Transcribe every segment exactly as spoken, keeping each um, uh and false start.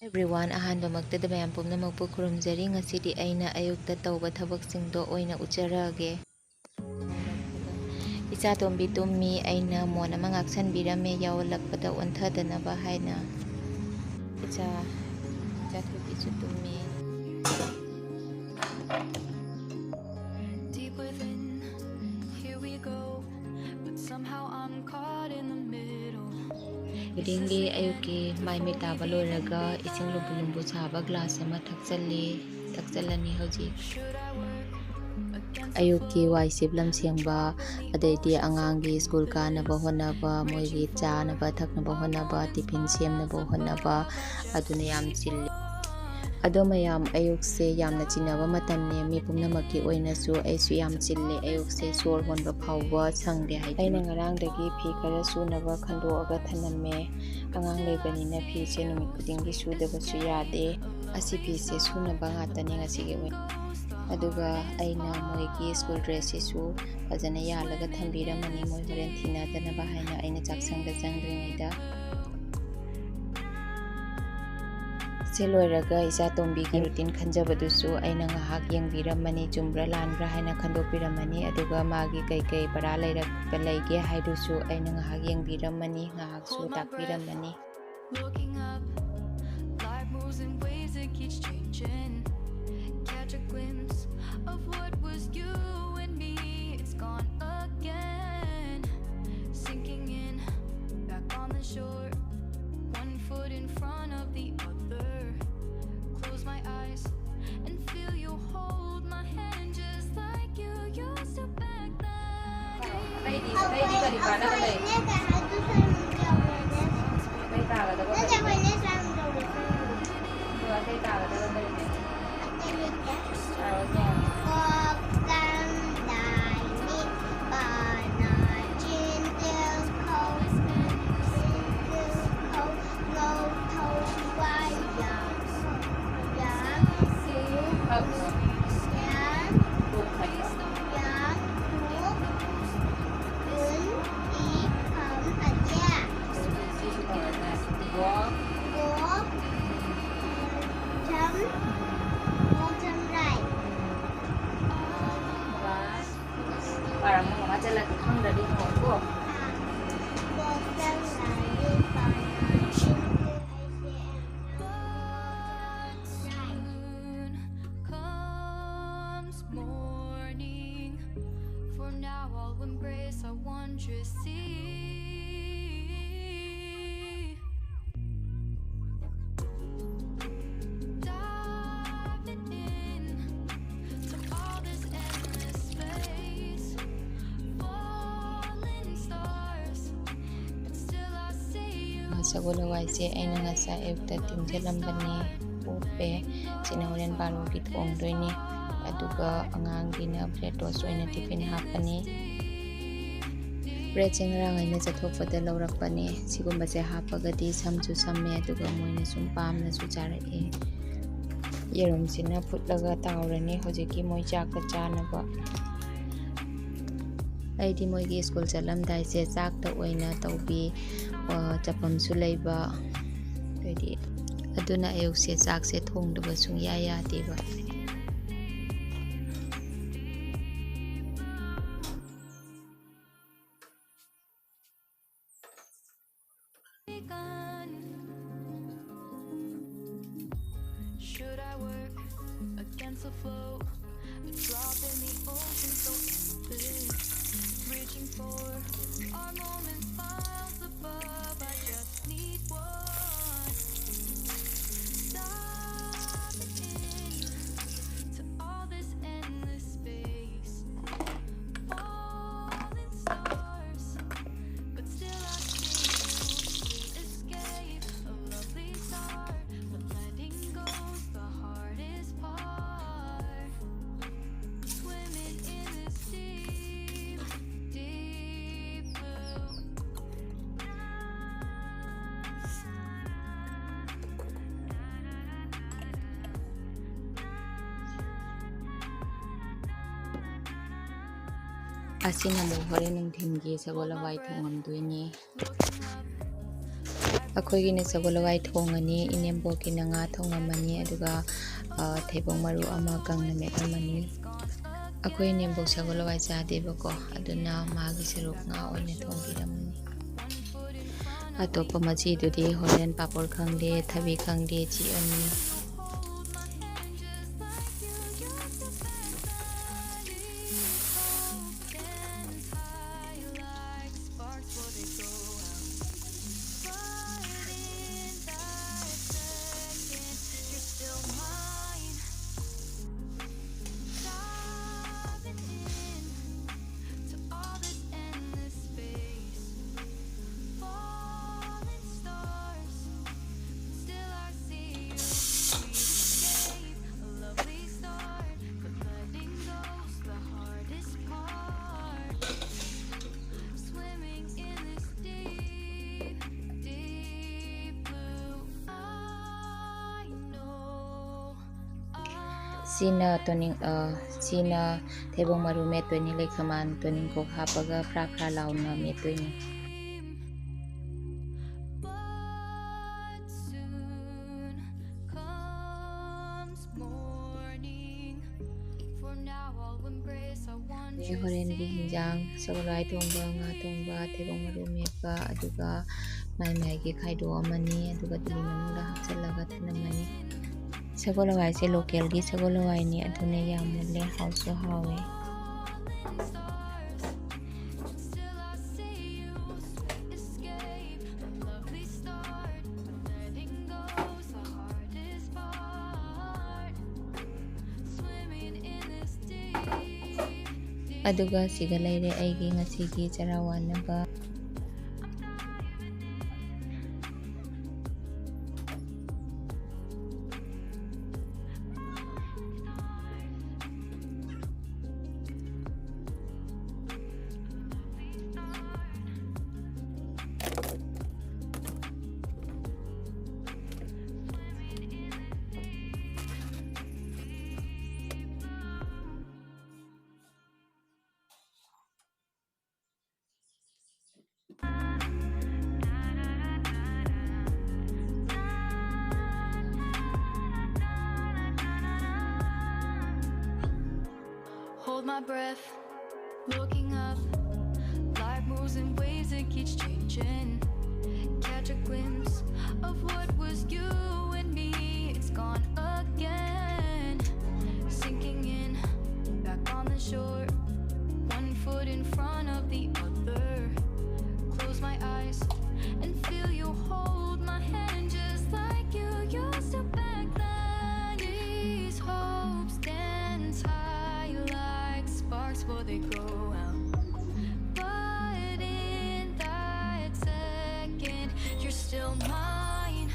Everyone, ꯑꯍꯥꯟꯕꯃꯛꯇꯗ ꯃꯌꯥꯝ ꯄꯨꯝꯅꯃꯛꯄꯨ ꯈꯨꯔꯨꯝꯖꯔꯤ꯫ ꯉꯁꯤꯗꯤ ꯑꯩꯅ ꯑꯌꯨꯛꯇ ꯇꯧꯕ ꯊꯕꯛꯁꯤꯡꯗꯣ ꯑꯣꯏꯅ ꯎꯠꯆꯔꯛꯑꯒꯦ꯫ ꯏꯆꯥ ꯇꯣꯝꯕꯤ ꯇꯨꯝꯃꯤ, ꯑꯩꯅ ꯃꯣꯟ ꯑꯃ ꯉꯥꯛꯁꯟꯕꯤꯔꯝꯃꯦ ꯌꯥꯎꯍꯜꯂꯛꯄꯗ ꯑꯣꯟꯊꯗꯅꯕ ꯍꯥꯏꯅ꯫ ꯏꯆꯥ, ꯏꯆꯥ ꯊꯣꯏꯕꯤꯁꯨ ꯇꯨꯝꯃꯤ꯫ Deep within, here we go, but somehow I'm caught in the middle. ꯈꯨꯗꯤꯡꯒꯤ ꯑꯌꯨꯛꯀꯤ ꯃꯥꯏ ꯃꯤꯠ ꯇꯥꯕ ꯂꯣꯏꯔꯒ ꯏꯁꯤꯡ ꯂꯨꯝꯕꯨ ꯂꯨꯝꯕꯨ ꯁꯥꯕ ꯒ꯭ꯂꯥꯁ ꯑꯃ ꯊꯛꯆꯜꯂꯤ, ꯊꯛꯆꯜꯂꯅꯤ ꯍꯧꯖꯤꯛ꯫ ꯑꯌꯨꯛꯀꯤ ꯋꯥꯏ ꯁꯤꯠꯂꯝ ꯁꯦꯡꯕ, ꯑꯗꯩꯗꯤ ꯑꯉꯥꯡꯒꯤ ꯁ꯭ꯀꯨꯜ ꯀꯥꯅꯕ ꯍꯣꯠꯅꯕ, ꯃꯣꯏꯒꯤ ꯆꯥꯅꯕ ꯊꯛꯅꯕ ꯍꯣꯠꯅꯕ, ꯇꯤꯐꯤꯟ ꯁꯦꯝꯅꯕ ꯍꯣꯠꯅꯕ, ꯑꯗꯨꯅ ꯌꯥꯝ ꯆꯤꯜꯂꯤ꯫ ꯑꯗꯣ ꯃꯌꯥꯝ, ꯑꯌꯨꯛꯁꯦ ꯌꯥꯝꯅ ꯆꯤꯟꯅꯕ ꯃꯇꯝꯅꯦ꯫ ꯃꯤ ꯄꯨꯝꯅꯃꯛꯀꯤ ꯑꯣꯏꯅꯁꯨ ꯑꯩꯁꯨ ꯌꯥꯝ ꯆꯤꯜꯂꯦ꯫ ꯑꯌꯨꯛꯁꯦ ꯁꯣꯔ ꯍꯣꯟꯕ ꯐꯥꯎꯕ ꯁꯪꯗꯦ ꯍꯥꯏꯗꯤ꯫ ꯑꯩꯅ ꯉꯔꯥꯡꯗꯒꯤ ꯐꯤ ꯈꯔ ꯁꯨꯅꯕ ꯈꯟꯗꯣꯛꯑꯒ ꯊꯝꯂꯝꯃꯦ꯫ ꯑꯉꯥꯡ ꯂꯩꯕꯅꯤꯅ ꯐꯤꯁꯦ ꯅꯨꯃꯤꯠ ꯈꯨꯗꯤꯡꯒꯤ ꯁꯨꯗꯕꯁꯨ ꯌꯥꯗꯦ꯫ ꯑꯁꯤ ꯐꯤꯁꯦ ꯁꯨꯅꯕ ꯉꯥꯛꯇꯅꯦ ꯉꯁꯤꯒꯤ ꯑꯣꯏꯅ꯫ ꯑꯗꯨꯒ ꯑꯩꯅ ꯃꯣꯏꯒꯤ ꯁ꯭ꯀꯨꯜ ꯗ꯭ꯔꯦꯁꯁꯤꯁꯨ ꯐꯖꯅ ꯌꯥꯜꯂꯒ ꯊꯝꯕꯤꯔꯝꯃꯅꯤ, ꯃꯣꯏ ꯍꯣꯔꯦꯟ ꯊꯤꯅꯗꯅꯕ ꯍꯥꯏꯅ ꯑꯩꯅ ꯆꯥꯛꯁꯪꯗ ꯆꯪꯗ꯭ꯔꯤꯉꯩꯗ꯫ ꯁꯤ ꯂꯣꯏꯔꯒ ꯏꯆꯥ ꯇꯣꯝꯕꯤꯒꯤ ꯔꯨꯇꯤꯟ ꯈꯟꯖꯕꯗꯨꯁꯨ ꯑꯩꯅ ꯉꯥꯏꯍꯥꯛ ꯌꯦꯡꯕꯤꯔꯝꯃꯅꯤ, ꯆꯨꯝꯕ꯭ꯔꯥ ꯂꯥꯟꯕ꯭ꯔꯥ ꯍꯥꯏꯅ ꯈꯟꯗꯣꯛꯄꯤꯔꯝꯃꯅꯤ꯫ ꯑꯗꯨꯒ ꯃꯥꯒꯤ ꯀꯩꯀꯩ ꯄꯔꯥ ꯂꯩꯔꯛꯄ ꯂꯩꯒꯦ ꯍꯥꯏꯗꯨꯁꯨ ꯑꯩꯅ ꯉꯥꯏꯍꯥꯛ ꯌꯦꯡꯕꯤꯔꯝꯃꯅꯤ, ꯉꯥꯏꯍꯥꯛꯁꯨ ꯇꯥꯛꯄꯤꯔꯝꯃꯅꯤ꯫ Looking up, life moves in waves that keeps changing. Catch a glimpse of what was you and me. It's gone again. Sinking in, back on the shore. One foot in front of the other. Close my eyes and feel you hold my hand just like you used to back then. ꯑꯇꯩꯗꯤ, ꯑꯇꯩꯗꯤ ꯀꯔꯤ ꯀꯥꯟꯅꯕ ꯂꯩ? ꯑꯩꯈꯣꯏꯅ ꯀꯩ ꯍꯥꯏꯗꯣꯏꯅꯣ ꯈꯪꯗ꯭ꯔꯕꯅꯦ꯫ ꯃꯩ ꯇꯥꯒꯗꯕ ꯅꯠꯇꯦ, ꯀꯔꯤ? ꯑꯩꯈꯣꯏꯅ ꯁ꯭ꯋꯥꯏ ꯇꯧꯔꯁꯦ꯫ ꯑꯗꯣ ꯑꯇꯩ ꯇꯥꯒꯗꯕ ꯀꯔꯤ ꯂꯩ? ꯑꯇꯩ ꯂꯩꯇꯦ꯫ ꯇꯥꯔꯣꯁꯦ꯫ ꯀꯣꯛ ꯀꯝ ꯂꯥꯏ ꯃꯤꯠ ꯄꯥ ꯅꯥ ꯆꯤꯟ ꯇꯤꯜ ꯈꯧ ꯆꯤꯟ ꯇꯤꯜ ꯈꯧ ꯉꯧ ꯊꯧ ꯋꯥꯏ ꯌꯥ ꯌꯥ ꯌꯥ ꯌꯥ ꯎꯟ ꯏ ꯈꯝ ꯑꯇꯦ꯫ ꯁꯤꯁꯨ ꯇꯧꯔꯦꯅꯦ꯫ GO. Electricity. Diving in to all this endless space. Falling stars, but still I see you. ꯁꯒꯣꯜ ꯍꯋꯥꯏꯁꯦ ꯑꯩꯅ ꯉꯁꯥꯏ ꯑꯌꯨꯛꯇ ꯇꯤꯡꯁꯤꯜꯂꯝꯕꯅꯦ, ꯄꯣꯞꯄꯦ꯫ ꯁꯤꯅ ꯍꯣꯔꯦꯟ ꯕꯥꯔꯣꯒꯤ ꯊꯣꯡꯗꯣꯏꯅꯦ꯫ ꯑꯗꯨꯒ ꯑꯉꯥꯡꯒꯤꯅ bread toast ꯑꯣꯏꯅ tiffin ꯍꯥꯞꯄꯅꯤ꯫ Breadꯁꯦ ꯉꯔꯥꯡ ꯑꯩꯅ ꯆꯠꯊꯣꯛꯄꯗ ꯂꯧꯔꯛꯄꯅꯦ꯫ ꯁꯤꯒꯨꯝꯕꯁꯦ ꯍꯥꯞꯄꯒꯗꯤ ꯁꯝꯁꯨ ꯁꯝꯃꯦ, ꯑꯗꯨꯒ ꯃꯣꯏꯅ ꯁꯨꯝ ꯄꯥꯝꯅꯁꯨ ꯆꯥꯔꯛꯑꯦ꯫ ꯌꯦꯔꯨꯝꯁꯤꯅ ꯐꯨꯠꯂꯒ ꯇꯥꯎꯔꯅꯤ ꯍꯧꯖꯤꯛꯀꯤ ꯃꯣꯏ ꯆꯥꯛꯀ ꯆꯥꯅꯕ꯫ ꯑꯩꯗꯤ ꯃꯣꯏꯒꯤ ꯁ꯭ꯀꯨꯜ ꯆꯠꯂꯝꯗꯥꯏꯁꯦ ꯆꯥꯛꯇ ꯑꯣꯏꯅ ꯇꯧꯕꯤ, ꯑ, ꯆꯠꯐꯝꯁꯨ ꯂꯩꯕ꯫ ꯑꯗꯩꯗꯤ ꯑꯗꯨꯅ ꯑꯌꯨꯛꯁꯦ ꯆꯥꯛꯁꯦ ꯊꯣꯡꯗꯕ ꯁꯨꯡꯌꯥ ꯌꯥꯗꯦꯕ꯫ Should I work against the flow? A drop in the ocean so endless. Reaching for our moments miles above. I just need one. Diving in to all this endless space. Falling stars, but still I see you. Escape, a lovely start, but letting go's the hardest part. Swimming in this deep, deep blue. ꯑꯁꯤꯅ ꯑꯃꯨꯛ ꯍꯣꯔꯦꯟ ꯅꯨꯡꯊꯤꯜꯒꯤ ꯁꯒꯣꯜ ꯍꯋꯥꯏ ꯊꯣꯡꯉꯝꯗꯣꯏꯅꯦ꯫ ꯑꯩꯈꯣꯏꯒꯤꯅ ꯁꯒꯣꯜ ꯍꯋꯥꯏ ꯊꯣꯡꯉꯅꯤ, ꯏꯅꯦꯝꯕꯣꯛꯀꯤꯅ ꯉꯥ ꯊꯣꯡꯉꯝꯃꯅꯤ, ꯑꯗꯨꯒ, ꯑ, ꯊꯩꯕꯣꯡ ꯃꯔꯨ ꯑꯃ ꯀꯪꯅ ꯃꯦꯠꯂꯝꯃꯅꯤ꯫ ꯑꯩꯈꯣꯏ ꯏꯅꯦꯝꯕꯣꯛ ꯁꯒꯣꯜ ꯍꯋꯥꯏ ꯆꯥꯗꯦꯕꯀꯣ, ꯑꯗꯨꯅ ꯃꯥꯒꯤ ꯁꯔꯨꯛ ꯉꯥ ꯑꯣꯏꯅ ꯊꯣꯡꯕꯤꯔꯝꯃꯅꯤ꯫ ꯑꯇꯣꯞꯄ ꯃꯆꯤꯗꯨꯗꯤ ꯍꯣꯔꯦꯟ ꯄꯥꯄꯣꯔ ꯈꯪꯗꯦ, ꯊꯕꯤ ꯈꯪꯗꯦ, ꯆꯤꯛꯑꯅꯤ꯫ ꯁꯤꯅ ꯇꯣꯅꯤꯡ-, ꯑ, ꯁꯤꯅ ꯊꯩꯕꯣꯡ ꯃꯔꯨ ꯃꯦꯠꯇꯣꯏꯅꯤ꯫ ꯂꯩꯈꯃꯥꯟ ꯇꯣꯅꯤꯡꯈꯣꯛ ꯍꯥꯞꯄꯒ ꯐ꯭ꯔꯥ ꯐ꯭ꯔꯥ ꯂꯥꯎꯅ ꯃꯦꯠꯇꯣꯏꯅꯤ꯫ ꯑꯗꯩ ꯍꯣꯔꯦꯟꯒꯤ ꯍꯤꯟꯖꯥꯡ ꯁꯒꯣꯜ ꯍꯋꯥꯏ ꯊꯣꯡꯕ, ꯉꯥ ꯊꯣꯡꯕ, ꯊꯩꯕꯣꯡ ꯃꯔꯨ ꯃꯦꯠꯄ, ꯑꯗꯨꯒ ꯃꯥꯏ ꯃꯥꯏꯒꯤ ꯈꯥꯏꯗꯣꯛꯑꯝꯃꯅꯤ꯫ ꯑꯗꯨꯒ ꯇꯤꯂꯤ ꯃꯅꯨꯡꯗ ꯍꯥꯞꯆꯤꯜꯂꯒ ꯊꯝꯂꯝꯃꯅꯤ꯫ ꯁꯒꯣꯜ ꯍꯋꯥꯏꯁꯦ local ꯒꯤ ꯁꯒꯣꯜ ꯍꯋꯥꯏꯅꯤ, ꯑꯗꯨꯅ ꯌꯥꯝ ꯃꯨꯜꯂꯦ, ꯍꯥꯎꯁꯨ ꯍꯥꯎꯋꯦ꯫ ꯑꯗꯨꯒ ꯁꯤꯒ ꯂꯩꯔꯦ ꯑꯩꯒꯤ ꯉꯁꯤꯒꯤ ꯆꯔꯥ ꯋꯥꯟꯅꯕ꯫ Hold my breath, looking up. Life moves in waves, it keeps changing. Catch a glimpse of what was you and me. It's gone again. Sinking in, back on the shore. One foot in front of the other. Close my eyes and feel you hold my hand just like you used to back then. These hopes dance high like sparks, but they go out. But in that second, you're still mine.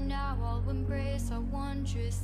Now I'll embrace our wondrous